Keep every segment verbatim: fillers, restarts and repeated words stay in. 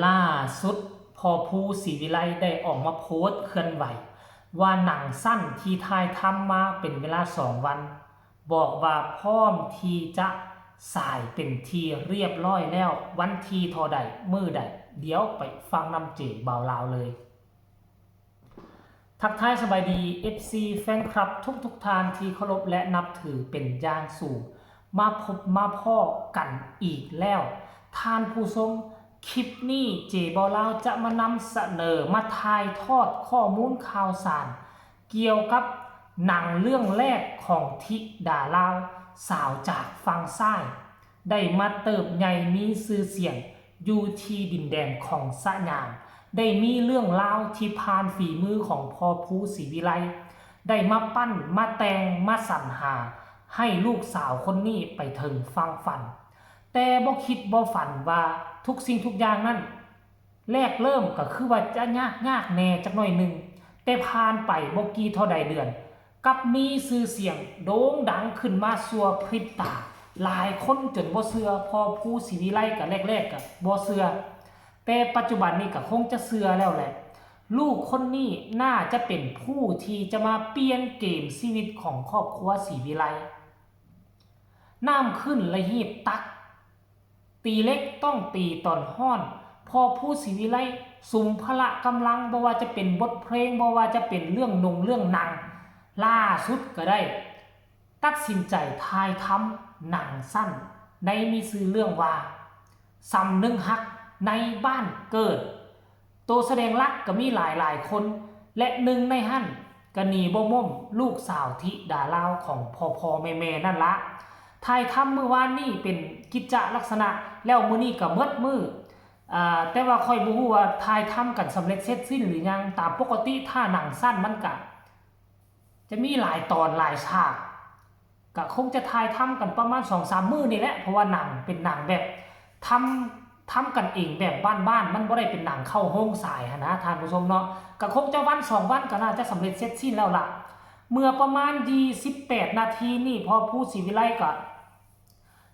ล่าสุด พ่อภู ศรีวิไล ได้ออกมาโพสต์เคลื่อนไหว ว่าหนังสั้นที่ถ่ายทำมาเป็นเวลาสองวัน บอกว่าพร้อมที่จะฉายเป็นที่เรียบร้อยแล้ว วันที่เท่าใด มื้อใด เดี๋ยวไปฟังนำเจบ่าวลาวเลย ทักทายสบายดี เอฟซี แฟนคลับทุกๆท่านที่เคารพและนับถือเป็นอย่างสูง มาพบมาพ้อกันอีกแล้ว ท่านผู้ชม คลิปนี้เจบ่าวลาวจะมานำเสนอ มาถ่ายทอดข้อมูลข่าวสาร เกี่ยวกับหนังเรื่องแรกของธิดาลาว สาวจากฝั่งซ้าย ได้มาเติบใหญ่มีชื่อเสียงอยู่ที่ดินแดนของสะหยาม ได้มีเรื่องราวที่ผ่านฝีมือของพ่อภู ศรีวิไล ได้มาปั้น มาแต่ง มาสรรหา ให้ลูกสาวคนนี้ไปถึงฝั่งฝัน แต่บ่คิดบ่ฝันว่าทุกสิ่งทุกอย่างนั้น แรกเริ่มก็คือว่าจะยากยากแน่จักหน่อยหนึ่ง แต่ผ่านไปบ่กี่เท่าใดเดือน กลับมีชื่อเสียงโด่งดังขึ้นมาชั่วพริบตา หลายคนจนบ่เชื่อ พ่อภู ศรีวิไล ก็แรกๆก็บ่เชื่อ แต่ปัจจุบันนี้ก็คงจะเชื่อแล้วแหละ ลูกคนนี้น่าจะเป็นผู้ที่จะมาเปลี่ยนเกมชีวิตของครอบครัวศรีวิไล น้ำขึ้นและหีบตัก ตีเหล็กต้องตีตอนฮ้อน พ่อภู ศรีวิไล สุมพละกำลัง บ่ว่าจะเป็นบทเพลง บ่ว่าจะเป็นเรื่องนงเรื่องหนัง ล่าสุดก็ได้ ตัดสินใจถ่ายทำหนังสั้น ในมีชื่อเรื่องว่า สำนึกฮักในบ้านเกิด ตัวแสดงหลักก็มีหลายหลายคน และหนึ่งในหั้นก็หนีบ่ม่ม ลูกสาวธิดาลาวของพ่อพ่อแม่แม่นั่นละ ถ่ายทำมื้อวานนี้เป็นกิจจะลักษณะ แล้วมื้อนี้ก็หมดมื้อ อ่า แต่ว่าข้อยบ่ฮู้ว่าถ่ายทำกันสำเร็จเสร็จสิ้นหรือยัง ตามปกติถ้าหนังสั้นมันก็จะมีหลายตอนหลายฉาก ก็คงจะถ่ายทำกันประมาณสองสามมื้อนี่แหละ เพราะว่าหนังเป็นหนังแบบทำ ทำกันเองแบบบ้านๆ มันบ่ได้เป็นหนังเข้าโรงฉายหั้นนะ ท่านผู้ชมเนาะ ก็คงจะวันสองวันก็น่าจะสำเร็จเสร็จสิ้นแล้วล่ะ เมื่อประมาณยี่สิบแปดนาทีนี่ พ่อภู ศรีวิไล ก็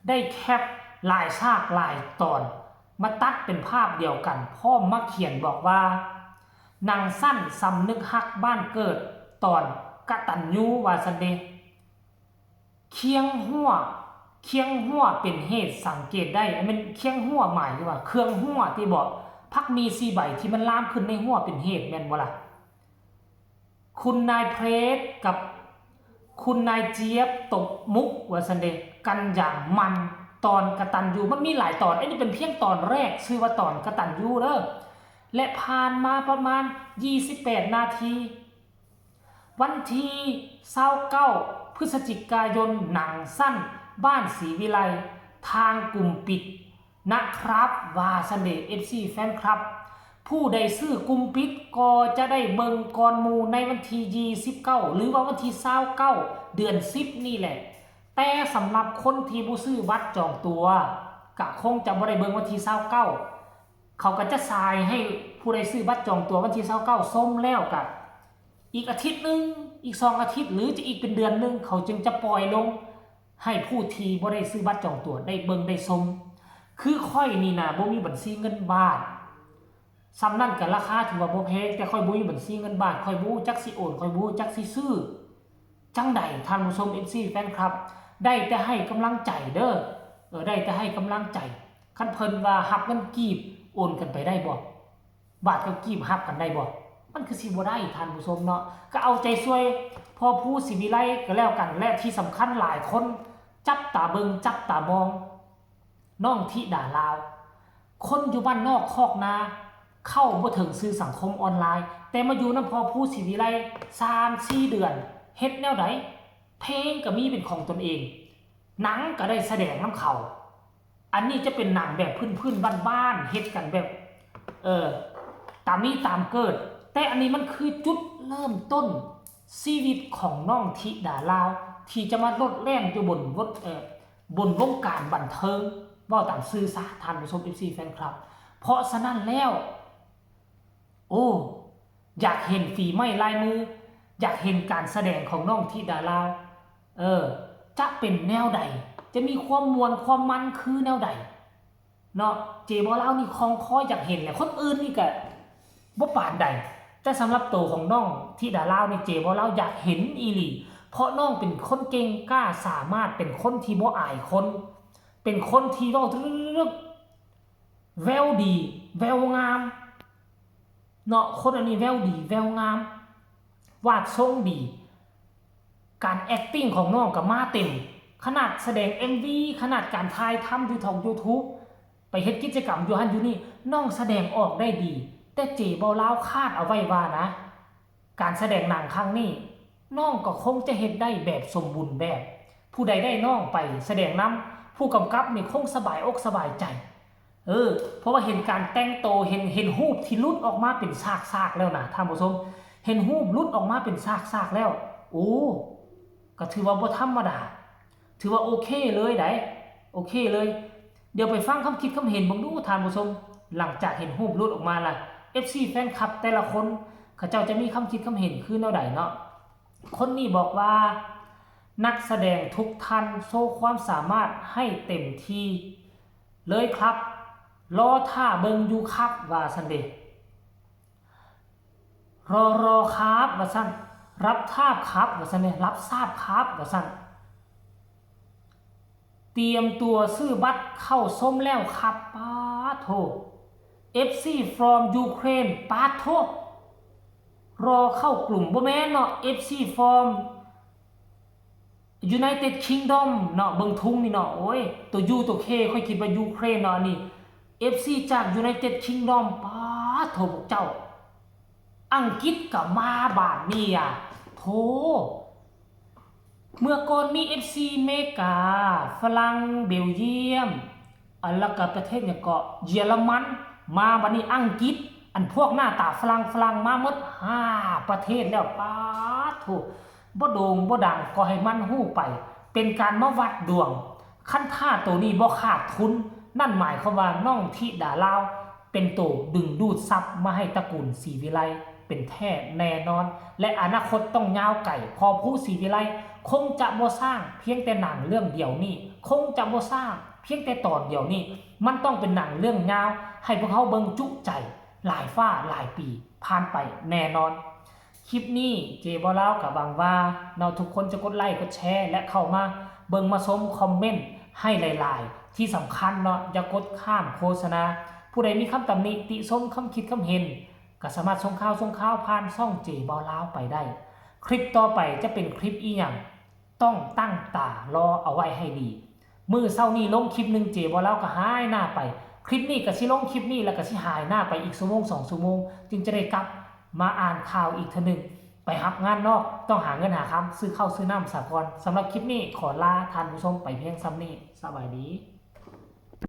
ได้แคปหลายฉากหลายตอน มาตัดเป็นภาพเดียวกัน พร้อมมาเขียนบอกว่า หนังสั้นสำนึกฮักบ้านเกิด ตอนกตัญญู ว่าซั้นเด้ เคียงหัว เคียงหัวเป็นเหตุสังเกตได้ อันแม่นเคียงหัวหมายถึงว่าเครื่องหัวติบ่ ผักหมี่สี่ใบที่มันลามขึ้นในหัวเป็นเหตุ แม่นบ่ล่ะ คุณนายเพรสกับคุณนายเจี๊ยบตบมุก ว่าซั้นเด้ กันอย่างมัน ตอนกตัญญู มันมีหลายตอน อันนี้เป็นเพียงตอนแรก ชื่อว่าตอนกตัญญูเด้อ และผ่านมาประมาณยี่สิบแปดนาที วันที่ยี่สิบเก้า พฤศจิกายน หนังสั้นบ้านศรีวิไล ทางกลุ่มปิดนะครับ ว่าซั้นเด้ เอฟซี แฟนคลับ ผู้ใดซื้อกลุ่มปิดก็จะได้เบิ่งก่อนหมู่ในวันที่ยี่สิบเก้า หรือว่าวันที่ยี่สิบเก้า เดือนสิบนี่แหละ แต่สำหรับคนที่บ่ซื้อบัตรจองตั๋ว ก็คงจะบ่ได้เบิ่งวันที่ยี่สิบเก้า เขาก็จะฉายให้ผู้ใดซื้อบัตรจองตั๋ววันที่ยี่สิบเก้าชมแล้วก็ อีกอาทิตย์หนึ่ง อีกสองอาทิตย์ หรือจะอีกเป็นเดือนหนึ่ง เขาจึงจะปล่อยลง ให้ผู้ที่บ่ได้ซื้อบัตรจองตั๋วได้เบิ่งได้ชม คือข้อยนี่นะบ่มีบัญชีเงินบาท ส่ำนั้นก็ราคาถือว่าบ่แพง แต่ข้อยบ่มีบัญชีเงินบาท ข้อยบ่รู้จักสิโอน ข้อยบ่รู้จักสิซื้อ จั่งใด ท่านผู้ชม เอฟซี แฟนคลับ ได้แต่ให้กำลังใจเด้อ เออ ได้แต่ให้กำลังใจ คันเพิ่นว่ารับเงินกีบ โอนกันไปได้บ่ บาทกับกีบรับกันได้บ่ มันคือสิบ่ได้ ท่านผู้ชมเนาะ ก็เอาใจช่วยพ่อภู ศรีวิไล ก็แล้วกัน และที่สำคัญหลายคนจับตาเบิ่ง จับตามอง น้องธิดาลาว คนอยู่บ้านนอกคอกนา เข้าบ่ถึงสื่อสังคมออนไลน์ แต่มาอยู่นำพ่อภู ศรีวิไล สามสี่เดือน เฮ็ดแนวใด เพลงก็มีเป็นของตนเอง หนังก็ได้แสดงนำเขา อันนี้จะเป็นหนังแบบพื้นๆ บ้านๆ เฮ็ดกันแบบ เออ ตามมีตามเกิด แต่อันนี้มันคือจุดเริ่มต้นชีวิตของน้องธิดาลาว ที่จะมาโลดแล่นอยู่บนบน เอ่อ บนวงการบันเทิง เว้าตามซื่อซะ ท่านผู้ชม เอฟซี แฟนคลับ เพราะฉะนั้นแล้ว โอ้ อยากเห็นฝีไม้ลายมือ อยากเห็นการแสดงของน้องธิดาลาว เออ จะเป็นแนวใด จะมีความม่วนความมันคือแนวใด เนาะ เจบ่าวลาวนี่คองคออยากเห็นแหละ คนอื่นนี่ก็บ่ปานใด แต่สำหรับตัวของน้องธิดาลาวนี่ เจบ่าวลาวอยากเห็นอีหลี เพราะน้องเป็นคนเก่งกล้าสามารถ เป็นคนที่บ่อายคน เป็นคนที่เว้าเรื่องแววดี แววงาม เนาะ คนอันนี้แววดี แววงาม วาดทรงดี การ acting ของน้องก็มาเต็ม ขนาดแสดง เอ็มวี ขนาดการถ่ายทำอยู่ทาง YouTube ไปเฮ็ดกิจกรรมอยู่หั่นอยู่นี่ น้องแสดงออกได้ดี แต่เจบ่าวลาวคาดเอาไว้ว่านะ การแสดงหนังครั้งนี้ น้องก็คงจะเฮ็ดได้แบบสมบูรณ์แบบ ผู้ใดได้น้องไปแสดงนำ ผู้กำกับนี่คงสบายอกสบายใจ เออ เพราะว่าเห็นการแต่งโต เห็น เห็นรูปที่หลุดออกมาเป็นฉากๆแล้วนะท่านผู้ชม เห็นรูปหลุดออกมาเป็นฉากๆแล้ว โอ้ ก็ถือว่าบ่ธรรมดา ถือว่าโอเคเลยได๋ โอเคเลย เดี๋ยวไปฟังคำคิดคำเห็นเบิ่งดูท่านผู้ชม หลังจากเห็นรูปหลุดออกมาล่ะ เอฟซี แฟนคลับแต่ละคน เขาเจ้าจะมีคำคิดคำเห็นคือแนวใดเนาะ คนนี้บอกว่า นักแสดงทุกท่านโชว์ความสามารถให้เต็มที่เลยครับ รอท่าเบิ่งอยู่ครับ ว่าซั่นเด้ รอรอครับ ว่าซั่น รับทราบครับ ว่าซั่นเด้ รับทราบครับ ว่าซั่น เตรียมตัวซื้อบัตรเข้าชมแล้วครับ ป๊าดโธ่ เอฟซี from Ukraine ป๊าดโธ่ รอเข้ากลุ่ม บ่แม่นเนาะ เอฟซี from United Kingdom เนาะ เบิ่งทุงนี่เนาะ โอ้ย ตัว U ตัว K ข้อยคิดว่า Ukraine เนาะ อันนี้ เอฟซี จาก United Kingdom ป๊าดโธ่ พวกเจ้า อังกฤษก็มาบาดนี้อ่ะ โธ่ เมื่อก่อนมี เอฟซี อเมริกา ฝรั่ง เบลเยียม อันแล้วก็ประเทศหยังเกาะ เยอรมัน มาบัดนี้อังกฤษ อันพวกหน้าตาฝรั่งฝรั่งมาหมดห้าประเทศแล้ว ป๊าดโธ่ บ่โด่งบ่ดังก็ให้มันฮู้ไป เป็นการมาวัดดวง คันถ้าตัวนี้บ่ขาดทุน นั่นหมายความว่าน้องธิดาลาว เป็นตัวดึงดูดทรัพย์มาให้ตระกูลศรีวิไลเป็นแท้แน่นอน และอนาคตต้องยาวไกล พอผู้ศรีวิไลคงจะบ่สร้างเพียงแต่หนังเรื่องเดียวนี้ คงจะบ่สร้างเพียงแต่ตอนเดียวนี้ มันต้องเป็นหนังเรื่องยาว ให้พวกเขาเบิ่งจุใจหลายฟ้าหลายปีผ่านไปแน่นอน คลิปนี้เจบ่าวลาวก็หวังว่าเนาะทุกคนจะกดไลค์กดแชร์และเข้ามาเบิ่งมาชมคอมเมนต์ให้หลายๆ ที่สำคัญเนาะอย่ากดข้ามโฆษณา ผู้ใดมีคำตำหนิติชมคำคิดคำเห็น ก็สามารถส่งข่าวส่งข่าวผ่านช่องเจบ่าวลาวไปได้ คลิปต่อไปจะเป็นคลิปอีหยัง ต้องตั้งตารอเอาไว้ให้ดี มื้อเช้านี้ลงคลิปหนึ่งเจบ่าวลาวก็หายหน้าไป คลิปนี้ก็สิลงคลิปนี้แล้วก็สิหายหน้าไปอีกชั่วโมงสองชั่วโมง จึงจะได้กลับมาอ่านข่าวอีกเทื่อหนึ่ง ไปรับงานนอก ต้องหาเงินหาคำซื้อข้าวซื้อน้ำซะก่อน สำหรับคลิปนี้ขอลาท่านผู้ชมไปเพียงส่ำนี้ สบายดี